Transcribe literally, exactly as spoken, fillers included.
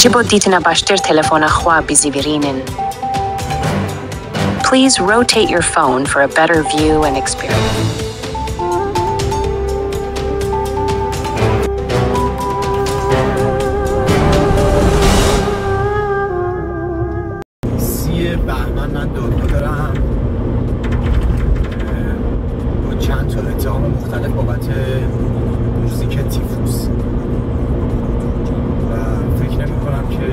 Ji bo dîtina baştir telefona xwe bizîvirînin. Please rotate your phone for a better view and experience. سی بهمن من دکتر دارم با چند تا اتهام مختلف بابت موزیک تیفوس و فکر نمی کنم که